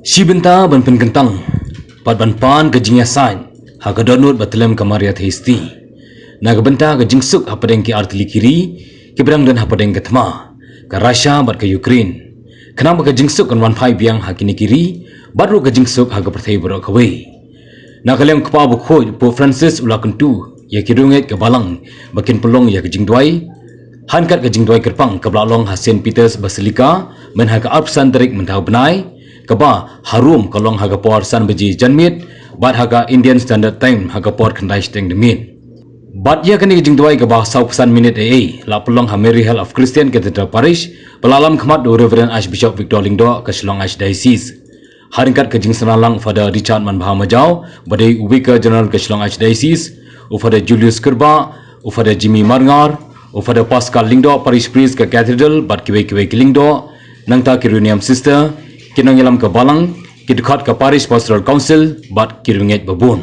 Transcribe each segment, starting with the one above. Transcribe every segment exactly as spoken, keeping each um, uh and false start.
Shi bynta ban pynkyntang bad ban pan ka jingïasaid ha ka dohnud ba tyllem ka Maria Theisotti, na ka bynta ka jingsuk hapdeng ki artylli ki ri kiba dang don hapdeng ka thma, ka Russia bad ka Ukraine, khnang ba ka jingsuk kan wan phai biang ha kine ki ri bad ruh ka jingsuk ha ka pyrthei baroh kawei. Na ka liang u Kpa Bakhuid, Pope Francis u la kyntu ïa ki riewngeit ka balang ba kin pynlong ïa ka jingduwai ha ryngkat ka jingduwai kyrpang kaba la long ha Saint Peter's Basilica mynha ka arphew san tarik mynta u bnai, kaba ha Rome ka long ha ka por san baje janmiet bad ha ka Indian Standard Time ha ka por khyndai shiteng de miet. Bad ïa kane ka jingduwai kaba sawphew san minit eiei la pynlong ha Maryhill of Christian Cathedral Parish, ba la lam khmat da u Reverend Archbishop Victor Lyngdoh ka Shillong Archdiocese. Ha ryngkat ka jingsynran lang u Father Richard Manbha Majaw, ba dei u Vicar General ka Shillong Archdiocese, u Father Julius Kyrba, u Father Jimmy Marngar, u Father Pascal Lyngdoh, Parish Priest ka Cathedral, bad kiwei kiwei ki lyngdoh, nangta ki riewniam sister, ki nongïalam ka balang, ki dkhot ka Parish Pastoral Council, bad ki riewngeit babun.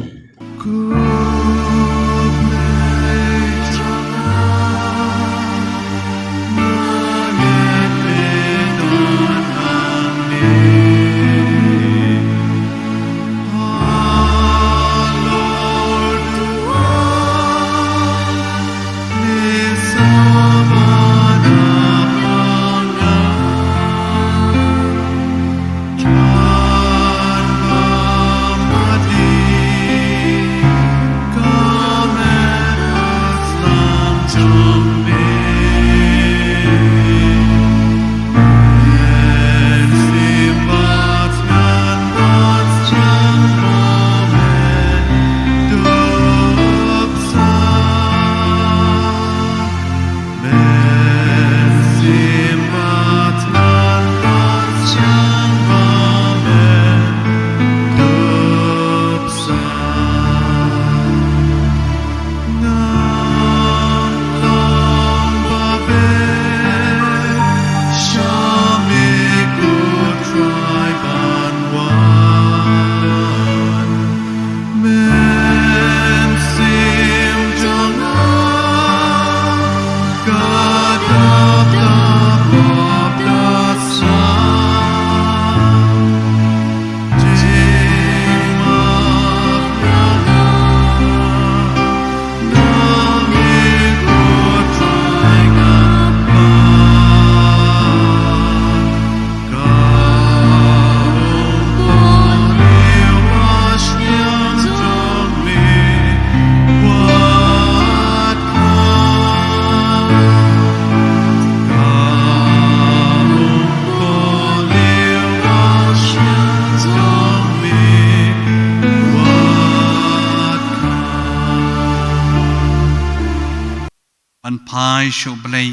Ban phai sha u Blei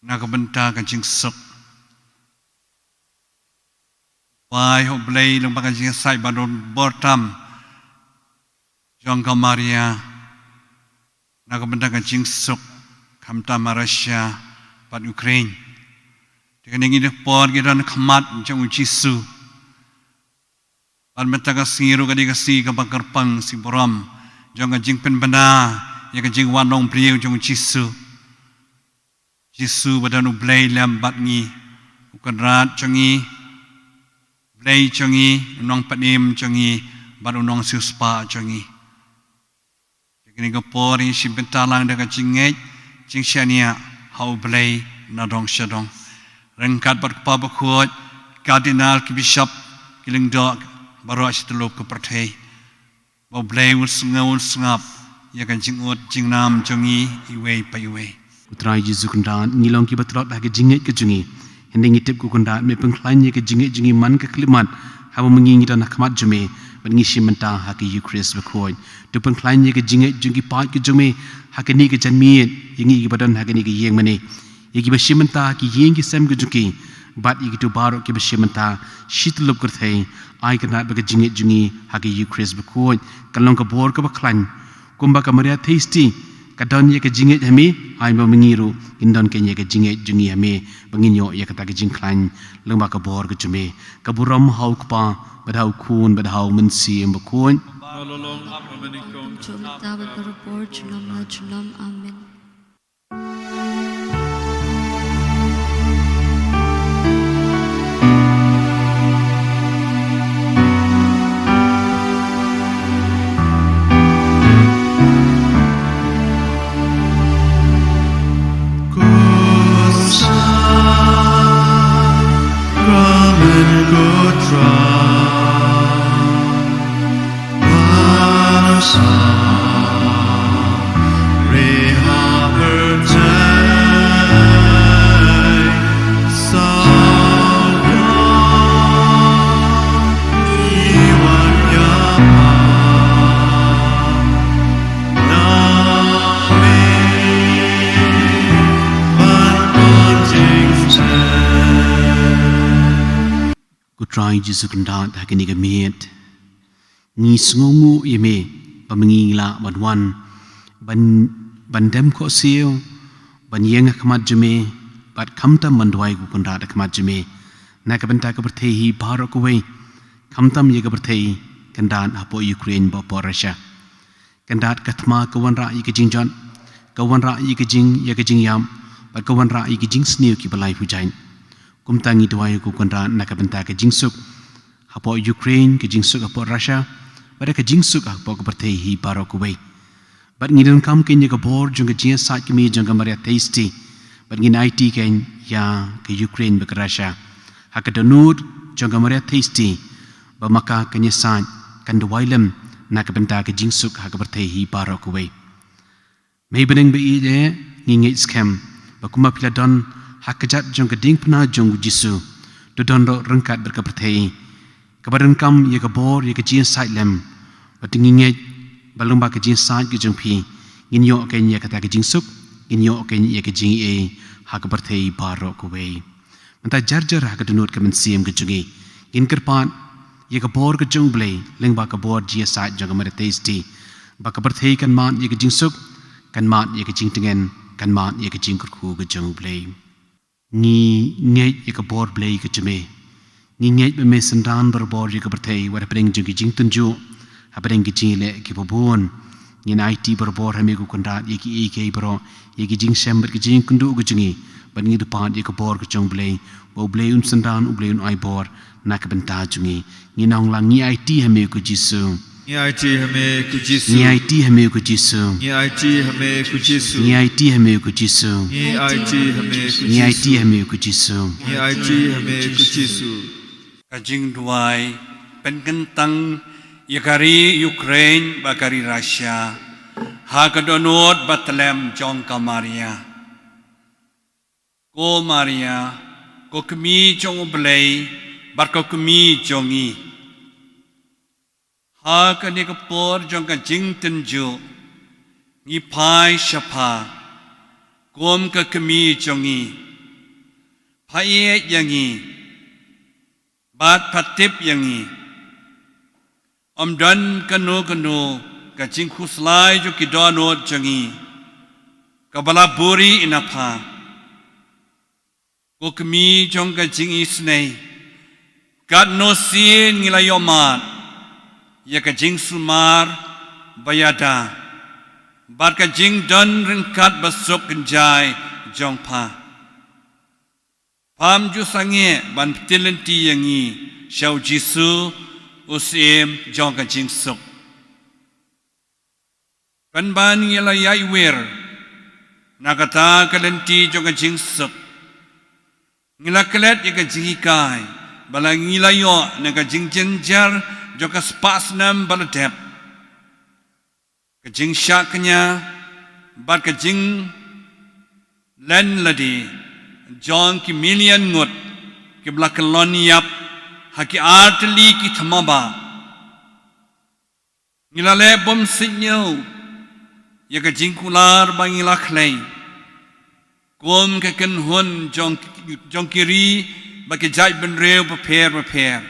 na ka bynta ka jingsuk. Phai ha u Blei lyngba ka jingïasaid ba don bor tam jong ka Maria na ka bynta ka jingsuk, khamtam ha Russia bad Ukraine. Te kane ngi dei por ngi don khmat jong u Jisu. Bad mynta ka sngi ruh ka dei ka sngi kaba kyrpang, sngi burom jong ka jingpynbna ïa ka jingwan long briew jong u Jisu. Jisu ba don u Blei lem bad ngi, u Kynrad jong ngi, Blei jong ngi, u Nongpynim jong ngi, bad u Nongsiewspah jong ngi. Te kane ka por ngi shim bynta lang da ka jingngeit, jingshaniah ha u Blei na dong sha dong, ryngkat bad u Kpa Bakhuid, Cardinal, ki Bishop, ki lyngdoh baroh shi tyllup ka pyrthei. Ba u Blei un sngap, un sngap ïa ka jingud jingnam jong ngi iwei pa iwei. Ko Trai Jisu Kynrad, ngi long kiba tlot ha ka jingngeit ka jong ngi. Hynrei ngi tip ko Kynrad, me pynkhlaiñ ïa ka jingngeit jong ngi man ka khyllipmat, haba ma ngi ngi don ha khmat jong me bad ngi shim bynta ha ka Ïukharist Bakhuid. To pynkhlaiñ ïa ka jingngeit jong ki paid ka jong me ha kane ka janmiet, ïa ngi kiba don ha kane ka ïing mane, ïa kiba shim bynta ha ki ïing ki sem ka jong ki, bad ïa kito baroh kiba shim bynta shi tyllup ka pyrthei. Ai Kynrad ba ka jingngeit jong ngi ha ka Ïukharist Bakhuid kan long ka bor kaba khlaiñ, kumba ka Maria Theisotti ka don ïa ka jingngeit ha me, ai ba ma ngi ruh ngin don kein ïa ka jingngeit jong ngi ha me, ba ngin ïoh ïa kata ka jingkhlaiñ lyngba ka bor ka jong me. Ka burom ha u Kpa, bad ha u Khun, bad ha u Mynsiem Bakhuid. Amen. Trai Jisu Kynrad, ha kane ka miet ngi sngewnguh ïa me ba ma ngi ngi lah ban wan ban, ban dem khohsiew, ban ïeng ha khmat jong me, bad khamtam ban duwai ko Kynrad ha khmat jong me na ka bynta ka pyrthei hi baroh kawei, khamtam ïa ka pyrthei Kynrad hapoh Ukraine bad hapoh Russia. Kynrad ka thma ka wanrah ïa ka jingjot, ka wanrah ïa ka jing, ïa ka jingïap, bad ka wanrah ïa ka jingsniew kiba lai phew jait. Kumta ngi duwai ko Kynrad na ka bynta ka jingsuk hapoh Ukraine, ka jingsuk hapoh Russia, bad ka jingsuk hapoh ka pyrthei hi baroh kawei. Bad ngi donkam kein ïa ka bor jong ka jingïasaid kmie jong ka Maria Theisotti, bad ngin aiti kein ïa ka Ukraine bad ka Russia ha ka dohnud jong ka Maria Theisotti, ba ma ka kan ïasaid, kan duwai lem na ka bynta ka jingsuk ha ka pyrthei hi baroh kawei. Mei bneng ba ïeit, ngi ngeit skhem ba kumba phi la don ha kjat jong ka diengphna jong u Jisu, to don ruh ryngkat bad ka pyrthei kaba donkam ïa ka bor, ïa ka jingïasaid lem. Bad ngi ngeit ba lyngba ka jingïasaid ka jong phi, ngin ïoh kein ïa kata ka jingsuk, ngin ïoh kein ïa ka jingaiei ha ka pyrthei baroh kawei. Mynta jar jar ha ka dohnud ka mynsiem ka jong ngi, ngin kyrpad ïa ka bor ka jong U Blei lyngba ka bor jingïasaid jong ka Maria Theisotti, ba ka pyrthei kan mad ïa ka jingsuk, kan mad ïa ka jingtngen, kan mad ïa ka jingkyrkhu ka jong U Blei. Ngi ngeit ïa ka bor Blei ka jong me. Ngi ngeit ba me synran barabor ïa ka pyrthei, wat hapdeng jong ki jingtynjuh, hapdeng ki jingïaleh kiba bun. Ngin aiti barabor ha me ko Kynrad ïa kiei kiei baroh, ïa ki jingshem bad ki jingïakynduh ka jong ngi. Bad ngi duwai ïa ka bor ka jong U Blei, ba U Blei un synran, U Blei un ai bor na ka bynta jong ngi. Ngin ong lang, ngi aiti ha me ko Jisu. Ngi aiti ha me ko Jisu. Ngi aiti ha me ko Jisu. Ngi aiti ha me ko Jisu. Ngi aiti ha me ko Jisu. Ngi aiti ha me ko Jisu. Ngi aiti ha me ko Jisu. Ngi aiti ha me ko Jisu. Ka jingduwai pynkyntang ïa ka ri Ukraine bad ka ri Russia ha ka dohnud ba tlem jong ka Maria. Ko Maria, ko kmie jong U Blei bad ko kmie jong ngi. Ha kane ka por jong ka jingtynjuh, ngi phai sha pha kum ka kmie jong ngi. Pha ïeit ïa ngi bad pha tip ïa ngi. Ym don kano kano ka jingkhuslai jong ki dohnud jong ngi kaba la buhrieh na pha. Ko kmie jong ka jingisynei, katno sien ngi la ïohmad ïa ka jingsumar ba ïada bad ka jingdon ryngkat ba suk kynjai jong pha. Pham ju sangeh ban pynlynti ïa ngi sha u Jisu, u Syiem jong ka jingsuk. Pynban ngi la ïai wir na kata ka lynti jong ka jingsuk. Ngi la klet ïa ka jinghikai ba la ngi la ïoh na ka jingjynjar jong ka spah snem ba la dep. Ka jingshah kñia bad ka jinglen lade jong ki million ngut kiba la kyllon ïap ha ki artylli ki thma bah. Ngi la leh bym sitñiew ïa ka jingkular ba ngi la khlei kum ka kynhun jong, jong ki ri bad ki jaitbynriew bapher bapher.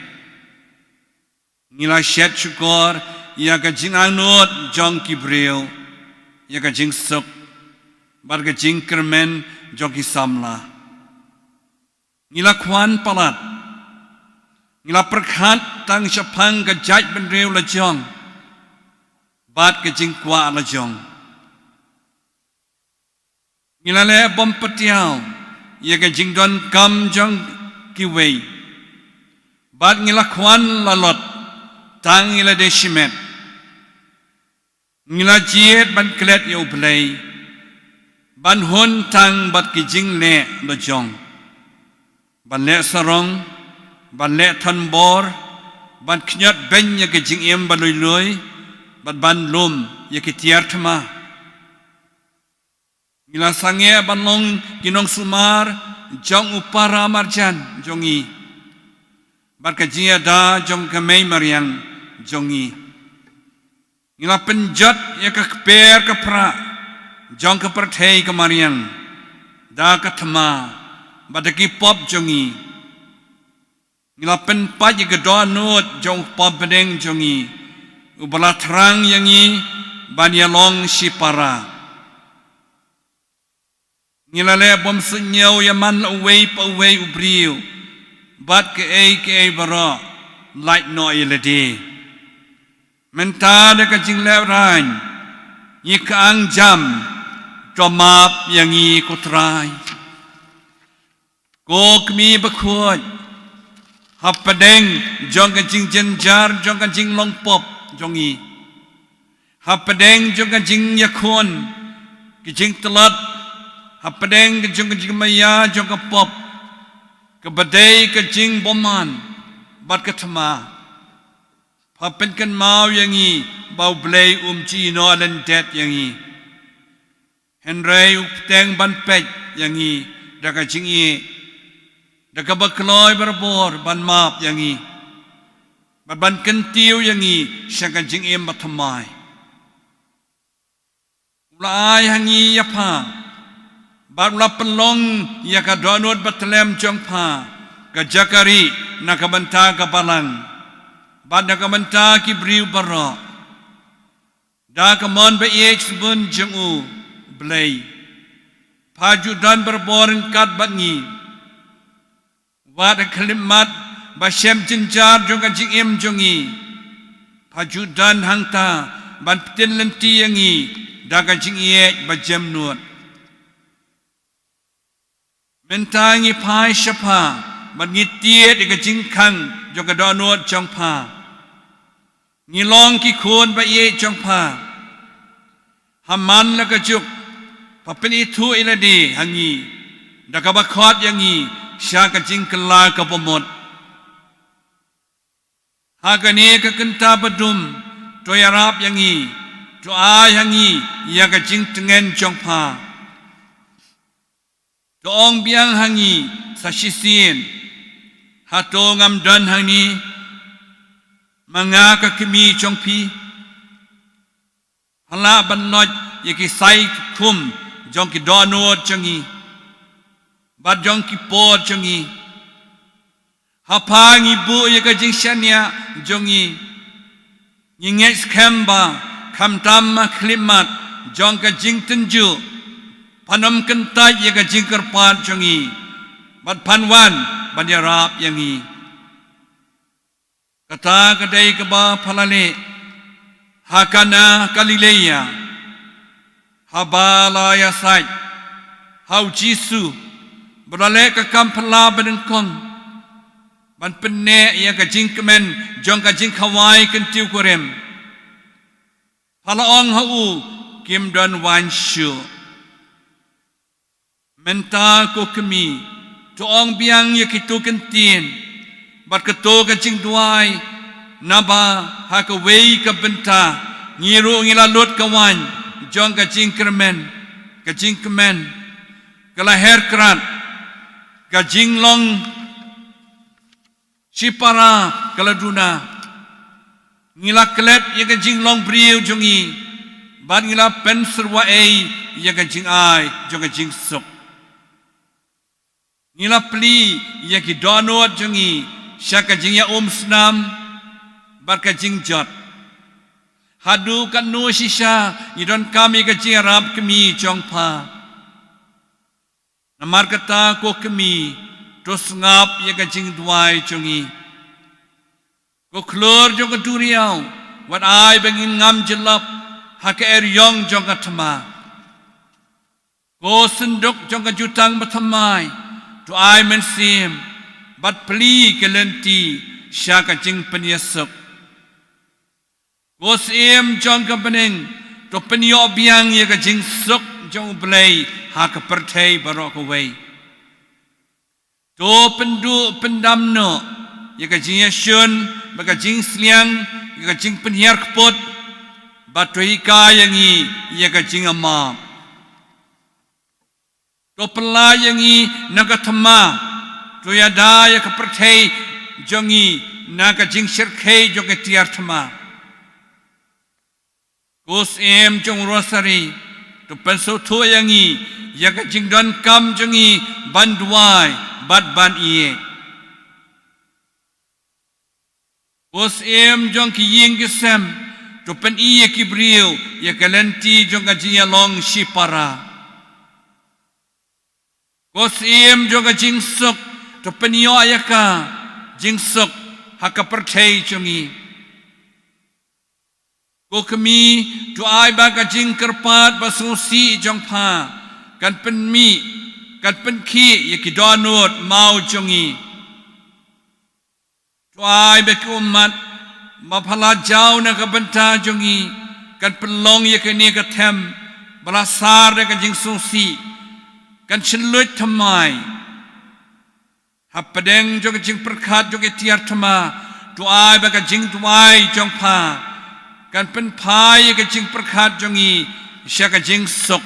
Ngi la shet shukor ïa ka jingangnud jong ki briew, ïa ka jingsuk bad ka jingkyrmen jong ki samla. Ngi la khwan palat, ngi la pyrkhat tang shaphang ka jaitbynriew la jong bad ka jingkwah la jong. Ngi la leh bym patiaw ïa ka jingdonkam jong kiwei bad ngi la khwan lalot tang ïa lade shimet. Ngi la jied ban klet ïa U Blei, ban hun tang bad ki jingleh la jong, ban leh sarong, ban leh thon bor, ban khñiot beiñ ïa ka jingim ba lui lui bad ban lum ïa ki tiar thma. Ngi la sangeh ban long ki nongsumar jong u para marjan jong ngi bad ka jingïada jong ka mei mariang jong ngi. Ngi la pynjot ïa ka kper ka pra jong ka pyrthei ka mariang da ka thma bad da ki pop jong ngi. Ngi la pynpait ïa ka dohnud jong u Kpa bneng jong ngi, uba la thrang ïa ngi ban ïalong shipara. Ngi la leh bym suidñiew ïa man la uwei pa uwei u briew, bad kaei kaei baroh lait noh ïa lade. Mynta da ka jinglehrain, ngi kyang jam, to map ïa ngi ko Trai. Ko Kmie bakhuid, hapdeng jong ka jingjynjar jong ka jinglong pop jong ngi, hapdeng jong ka jingïakhun, ka jingtlot, hapdeng ka jong ka jingmaïa jong ka pop, kaba dei ka jingbymman bad ka thma, pha pynkynmaw ïa ngi ba U Blei um ju ïehnoh lyndet ïa ngi. Hynrei u bteng ban peit ïa ngi da ka jingïeit, da kaba kloi barabor ban map ïa ngi, bad ban kyntiew ïa ngi sha ka jingim bathymmai. U la ai ha ngi ïa pha, bad u la pynlong ïa ka dohnud bathylliem jong pha ka jaka rieh na ka bynta ka balang, bad na ka bynta ki briew baroh. Da ka mon baieit sbun jong U Blei, pha ju don barabor ryngkat bad ngi. Wat ha ka khyllipmat ba shem jynjar jong ka jingim jong ngi, pha ju don hangta ban pynlynti ïa ngi da ka jingïeit ba jemnud. Mynta ngi phai sha pha, bad ngi tied ïa ka jingkhang jong ka dohnud jong pha. Ngi long ki khun baieit jong pha. Ha man la ka juk, pha pynithuh ïa lade ha ngi, da kaba khot ïa ngi sha ka jingkylla kaba mut. Ha kane ka kynta badum, to ïarap ïa ngi, to ai ha ngi ïa ka jingtngen jong pha. To ong biang ha ngi sa shisien, hato ngam don hangne ma nga ka kmie jong phi? Pha lah ban noh ïa ki sai khum jong ki dohnud jong ngi, bad jong ki por jong ngi. Ha pha ngi buh ïa ka jingshaniah jong ngi. Ngi ngeit skhem ba khamtam ha ka khyllipmat jong ka jingtynjuh, phan ym kyntait ïa ka jingkyrpad jong ngi, bad phan wan ban ïarap ïa ngi. Kata ka dei kaba pha la leh ha Kana Galilea, haba la ïasaid ha U Jisu, ba la leh ka kam phylla banyngkong, ban pynneh ïa ka jingkmen jong ka jingkhawai kyntiew kurim. Pha la ong ha u, kim don waiñ shuh. Mynta ko kmie, to ong biang ïa kito ki ktien bad kato ka jingduwai, naba ha kawei ka bynta ngi ruh ngi la lut ka waiñ jong ka jingkyrmen, ka jingkmen, ka la her krad, ka jinglong shipara ka la duna. Ngi la klet ïa ka jinglong briew jong ngi, bad ngi la pynsyrwa ei ïa ka jingai jong ka jingsuk. Ngi la plie ïa ki dohnud jong ngi sha ka jingïaumsnam bad ka jingjot. Haduh katno shisha ngi donkam ïa ka jingïarap kmie jong pha. Namar kata ko kmie, to sngap ïa ka jingduwai jong ngi. Ko khlur jong ka duriaw, wat ai ba ngin ngam jyllop ha ka eriong jong ka thma. Ko synduk jong ka jutang bathymmai, to ai mynsiem bad plie ka lynti sha ka jingpynïasuk. Ko Syiem jong ka bneng, to pynïoh biang ïa ka jingsuk jong U Blei ha ka pyrthei baroh kawei. To pynduh pyndam noh ïa ka jingïashun bad ka jingsliang, ïa ka jingpynhiar kput, bad to hikai ïa ngi ïa ka jingmap. To pyllait ïa ngi na ka thma, to ïada ïa ka pyrthei jong ngi na ka jingshyrkhei jong ka tiar thma. Ko Syiem jong u Rosari, to pynsngewthuh ïa ngi ïa ka jingdonkam jong ngi ban duwai bad ban ïeit. Ko Syiem jong ki ïing ki sem, to pyni ïa ki briew ïa ka lynti jong ka jingïalong shipara. Ko Syiem jong ka jingsuk, to pynïoh ïa ka jingsuk ha ka pyrthei jong ngi. Ko Kmie, to ai ba ka jingkyrpad basngewsih jong pha kan pynmih, kan pynkhih ïa ki dohnud maw jong ngi. To ai ba ki ummat ba pha la jaw na ka bynta jong ngi kan pynlong ïa kane ka them ba la sar da ka jingsngewsih, kan shynluid thymmai. Hapdeng jong ka jingpyrkhat jong ki tiar thma, to ai ba ka jingduwai jong pha kan pynphai ïa ka jingpyrkhat jong ngi sha ka jingsuk.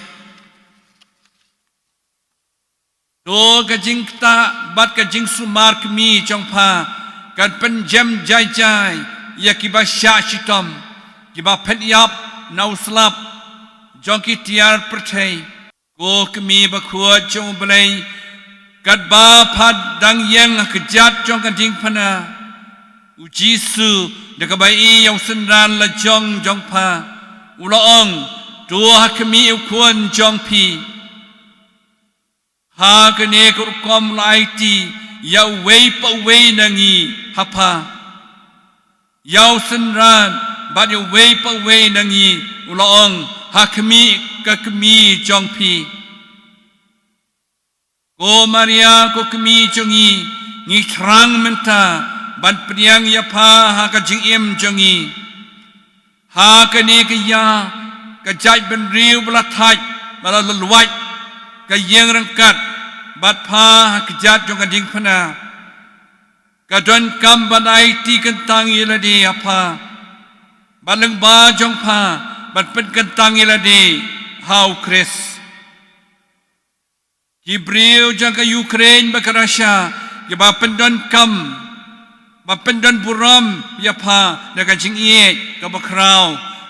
To ka jingktah bad ka jingsumar kmie jong pha kan pynjem jai jai ïa kiba shah shitom, kiba phet ïap na u slap jong ki tiar pyrthei. Ko Kmie bakhuid jong U Blei, katba pha dang ïeng ha kjat jong ka diengphna, U Jisu da kaba ïeit ïa u synran lajong jong pha, u la ong, to ha khmih ïa u khun jong phi. Ha kane ka rukom u la aiti ïa uwei pa uwei na ngi ha pha, ïa u synran bad ïa uwei pa uwei na ngi u la ong, ha khmih ka kmie jong phi. Ko Maria, ko Kmie jong ngi, ngi thrang mynta ban pdiang ïa pha ha ka jingim jong ngi. Ha kane ka ïa ka jaitbynriew ba la thait, ba la lwait ka ïing ryngkat bad pha ha kjat jong ka diengphna, ka donkam ban aiti kyntang ïa lade ha pha, bad lyngba jong pha ban pynkyntang ïa lade ha U Khrist. Ki briew jong ka Ukraine bad ka Russia, kiba pyndonkam, ba pyndon burom ïa pha da ka jingïeit kaba khraw,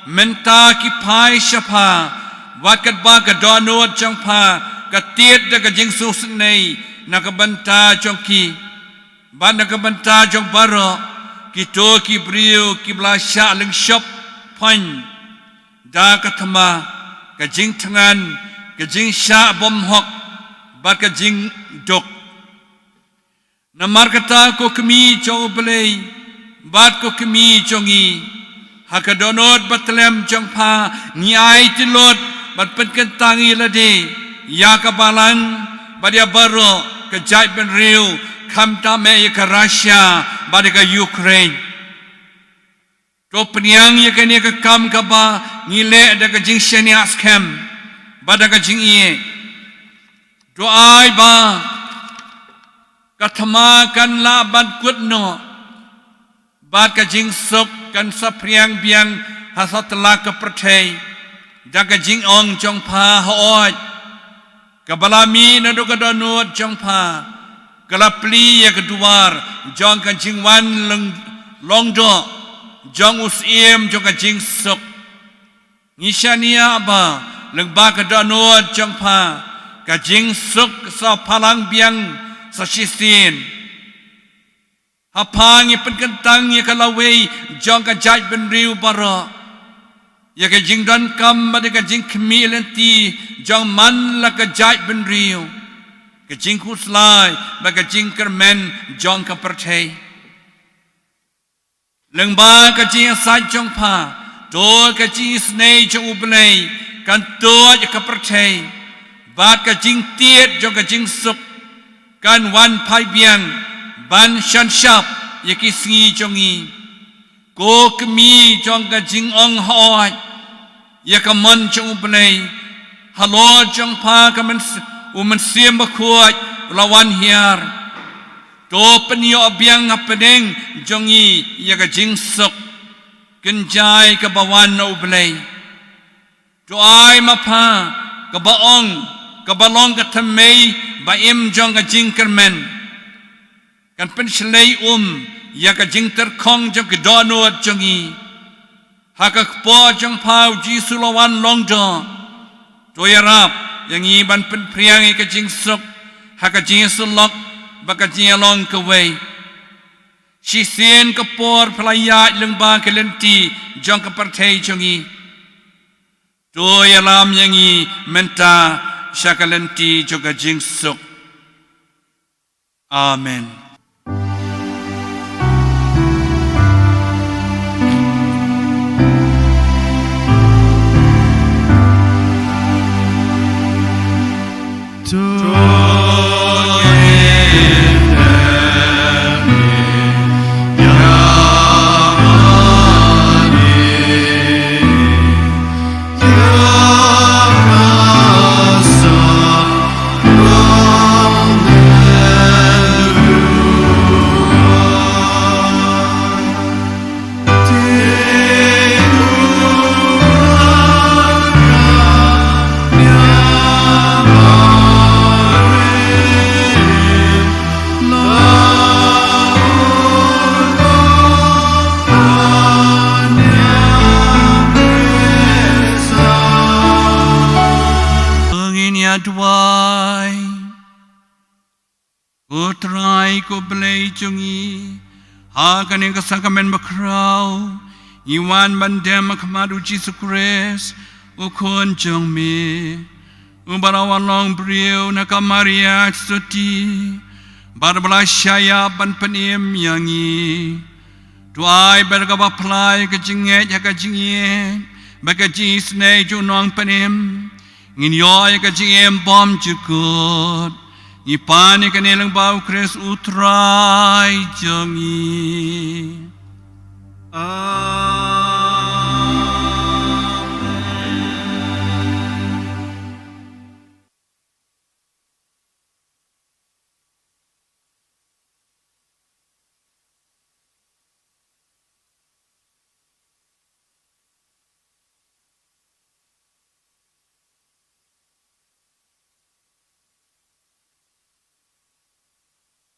mynta ki phai sha pha, wat katba ka dohnud jong pha ka tied da ka jingsngewsynei na ka bynta jong ki bad na ka bynta jong baroh kito ki briew kiba la shah lyngshop pynban da ka thma, ka jingthngan, ka jingshah bymhok bad ka jingduk. Namar kata, ko Kmie jong U Blei bad ko Kmie jong ngi, ha ka dohnud bathlem jong pha ngi aiti lut bad pynkyntang ïa lade, ïa ka balang bad ïa baroh ka jaitbynriew, khamtam eh ïa ka Russia bad ïa ka Ukraine. To pdiang ïa kane ka kam kaba ngi leh da ka jingshaniah skhem bad da ka jingïeit. To ai ba ka thma kan lah ban kut noh bad ka jingsuk kan saphriang biang ha satlak ka pyrthei da ka jingong jong pha hooid, kaba la mih naduh ka dohnud jong pha, ka la plie ïa ka duwar jong ka jingwan long, long doh jong u Syiem jong ka jingsuk. Ngi shaniah ba lyngba ka dohnud jong pha, ka jingsuk sa phalang biang sa shisien. Ha pha ngi pynkyntang ïa ka lawei jong ka jaitbynriew baroh, ïa ka jingdonkam bad ïa ka jingkhmih lynti jong man la ka jaitbynriew, ka jingkhuslai bad ka jingkyrmen jong ka pyrthei. Lyngba ka jingïasaid jong pha, to ka jingisynei jong U Blei kan tuid ïa ka pyrthei, bad ka jingtied jong ka jingsuk kan wan phai biang ban shan shap ïa ki sngi jong ngi. Ko Kmie jong ka jingong hooid, ïa ka mon jong U Blei, halor jong pha ka myns-, u Mynsiem Bakhuid u la wan hiar. To pynïoh biang hapdeng jong ngi ïa ka jingsuk kynjai kaba wan na U Blei. To ai ma pha kaba ong, kaba long ka thymmei ba im jong ka jingkyrmen, kan pynshlei um ïa ka jingtyrkhong jong ki dohnud jong ngi. Ha ka kpoh jong pha U Jisu la wan long doh. To ïarap ïa ngi ban pynphriang ïa ka jingsuk ha ka jingïasyllok bad ka jingïalong kawei. Shisien ka por pha la ïaid lyngba ka lynti jong ka pyrthei jong ngi, to ïalam ïa ngi mynta sha ka lynti jong ka jingsuk. Amen. Ngin ïa duwai. Ko Trai, ko Blei jong ngi, ha kane ka sakramen bakhraw ngi wan ban dem ha khmat u Jisu Khrist, u Khun jong me, uba la wan long briew na ka Maria Theisotti, bad ba la shah ïap ban pynim ïa ngi. To ai ba da kaba plie ka jingngeit ha ka jingïeit bad ka jingisynei jong u Nongpynim, ngin ïoh ïa ka jingim bymjukut. Ngi pan ïa kane lyngba u Khrist u Trai jong ngi.